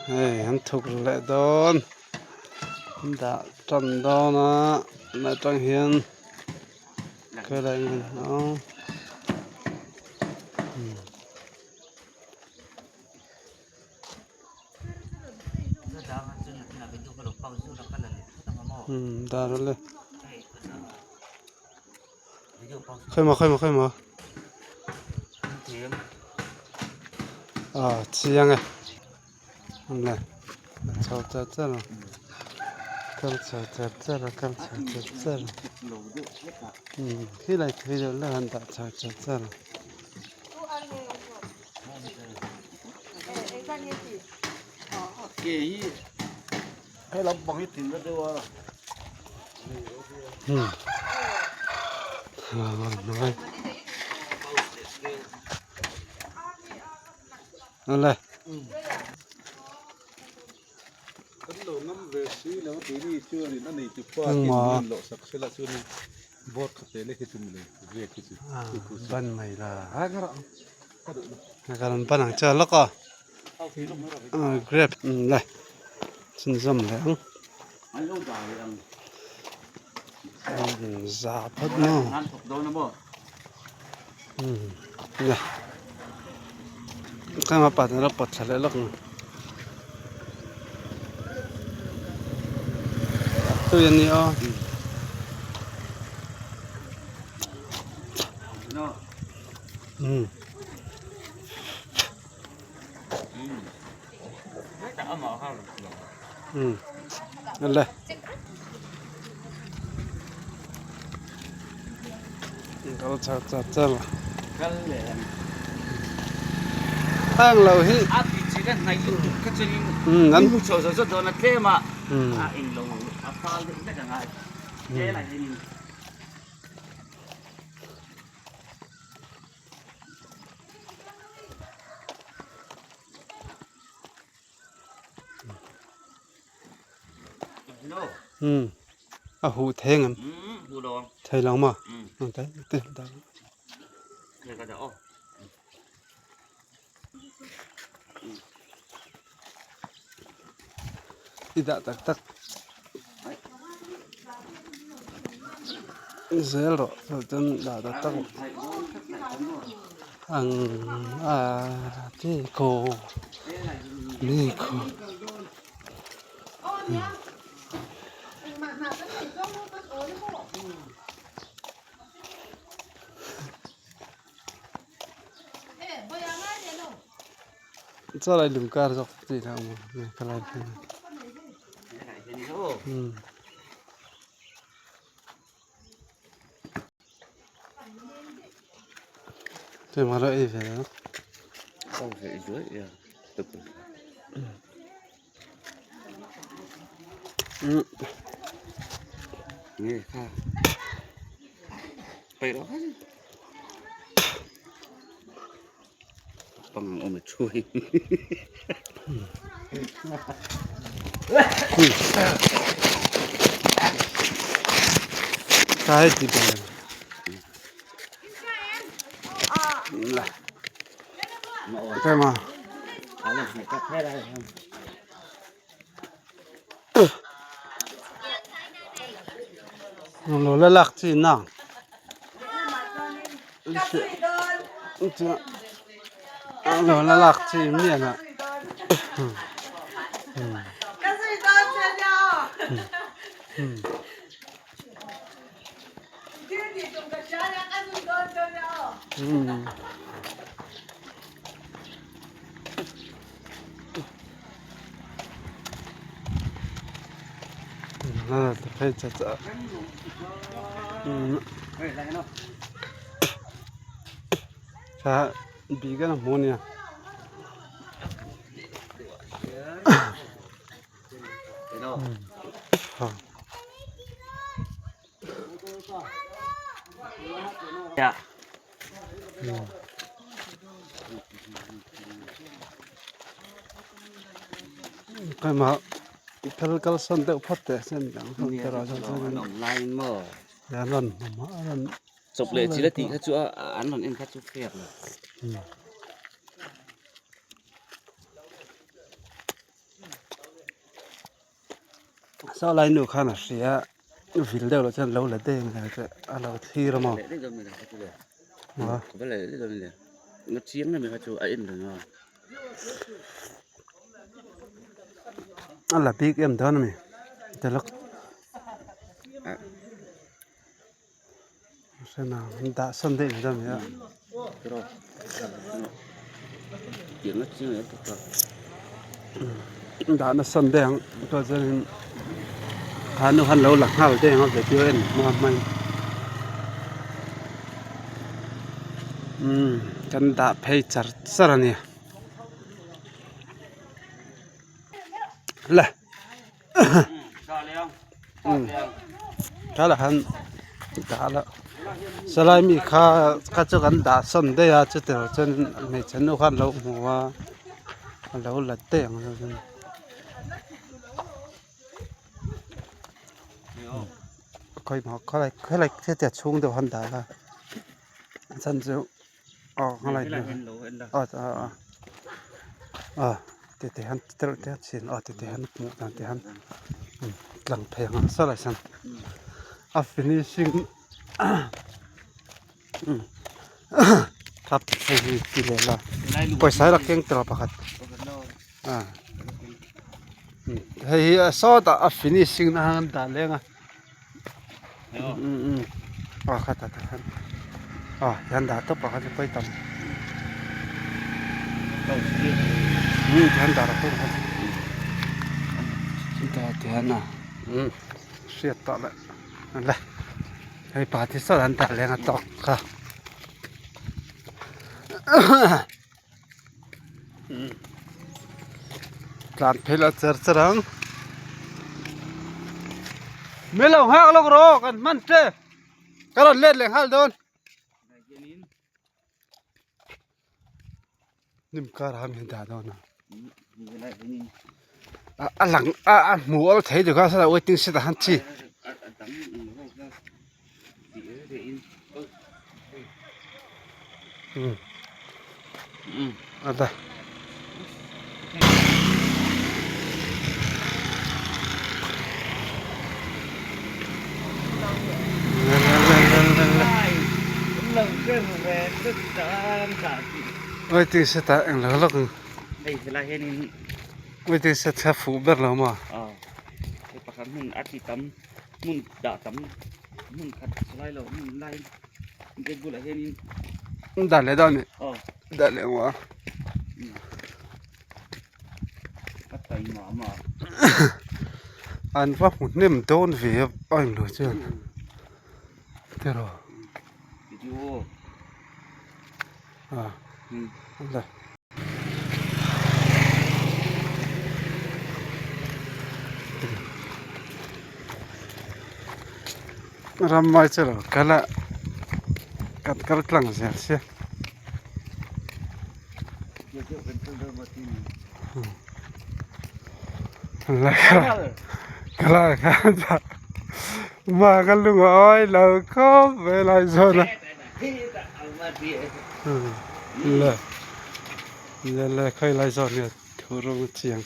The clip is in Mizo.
Hei an thuk leh dawn an dah tan dawn a tunah tang hian khelai hmun umm dar ale khawimaw khawimaw khawimaw ah chiang e awle a chho char char a kal chho char char a kal chho char char a umm khilai thui deuh hlek an dah chho char char a. Awle. Ban mai la kan ban ang che lawk a grape le chhunzawm leh ang za phawt maw le khang a pa ten a pawt thla leh lawk ang tui a ni aw. Le kal char char char heng lo hi umm a huh thei ang em thei lo maw i dah tak tak zel rawh chuan dah tak tak ang a ti ko mi khaw. Chaw lai lung kar zawk tih lah awm a ka lai phei umm. Hei mah ei ve a. Umm. Cái gì vậy? Cái mà. Lo la lak chi na. Lo la lak chi mian a. Bi ka hmu ania. Keimah thil kalsan deuh phawt teh se midang ho te erawh chuan chuanin an rawn hnawm a an rawn Chawp leh chil a tih kha chu a an rawn en kha chu fair lo. Saw lai nu khan a hria vil deuh loh chuan lo la deng vel te a lo thlir a maw. A la bik em dawn a mi telak dah sawn daih mai dawn a mi a. Dahna sawn daih ang chuan chuanin kha nu khan lo la nghal daih ang a video en hma hmain umm kan dah phei char char a ni le. Tah han dah lah salai mi kha kha chu kan dah sawn daih a chutiang chuan hmeichhe nu khan a lo hmu a a lo la daih ang chu khawimaw khalai khalai hetiang chhung deuh han dah la a chhan chu aw khalai aw aw aw tete han tereuh te a chhin aw tete han hmuh dan te han tlang phei ang a sawlai sawn a finishing thap hei hi ti leh la pawisa hi la keng tawh pakhat hei hi sawtah a finishing na han dah leng a. Aw khatah tah khan aw hian dah tawp ah khan pawi tam hian dah tawp ah khan dah tihian a hriat tawh leh le hei pa te sawn an dah leng a tawk kha Tlan phei la cher cher ang min lo nghak lawk rawh kan hman tep ka rawn let leh nghal dawn hnim kar ah min dah dawn a a lang a a hmu awl thei deuh kha sawtah waiting shed ah khan chi. Ada. Waiting shed ah eng lo lawk ang. Waiting shed kha fuh ber lo maw? Hmun dah tam hmun khat lai lo hmun lai gate bulah hianin dah leh dawn ni dah leh ang a a taima ma an va hmu hnem dawn ve a a englo chuan tiraw video a la. Ramai chu lo kal a kan kal tlang zel sia ma ka lung a awi lo khawp mai lai zawn a. Le le le khawi lai zawk nge thu rawng a chiang.